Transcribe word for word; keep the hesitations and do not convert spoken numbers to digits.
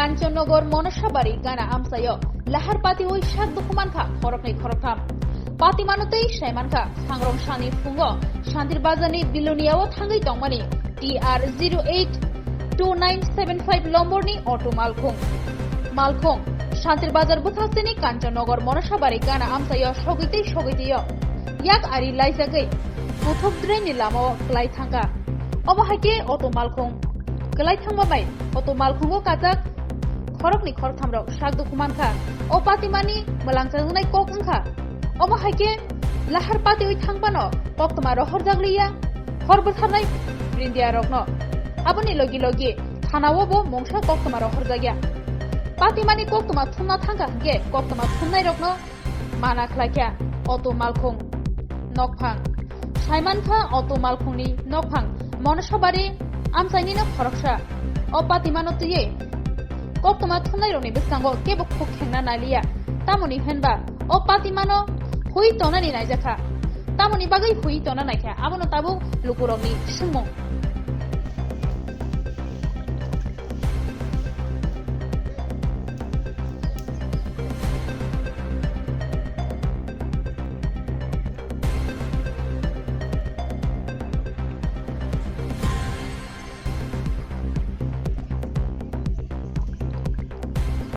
Kanchannagar Monosabari gana amchaio lahar patiwi sak dukhu mankha khoroknwi khoroktham. Patimano tei saimankha, sangrong sani phungo Shantir Bazarni Biloniao thangwi tongmani T R zero eight two nine seven five lomborni auto malkhung. Malkhung, Shantir Bazar bwkhasteni Kanchannagar Monosabari gana amchaio sogwi tei sogwi tio yak ari laijagwi kuthuk drainni lamao kwlai thangkha. Omo hai khe auto malkhung kwlai thangma bai auto malkhungo kachak khoroknwi khoroktham rok sak dukhu mankha. O patimani mwlangchajaknai kok wngkha. Omo hai khe lahar patiwi thangphano koktwma rohorjak liya hor bwtharnai brindiya rokno. Aboni logi logi thanao bo mungsa koktwma rohorjakya. Patimani koktwma thumna thangkha hwnkhe koktwma thumnai rokno mana khlaikha auto malkhung nokphang. Saimankha auto malkhungni nokphang Monosabari amchainino khoroksa. O patimano twiwi koktwma thumnairokni bwskango kebo khuk khengna naliya. Tamoni hwnba o patimano hui tonani naijakha. Tamoni bagwi hui tona naikha, abono tabuk lukurokni swngmung.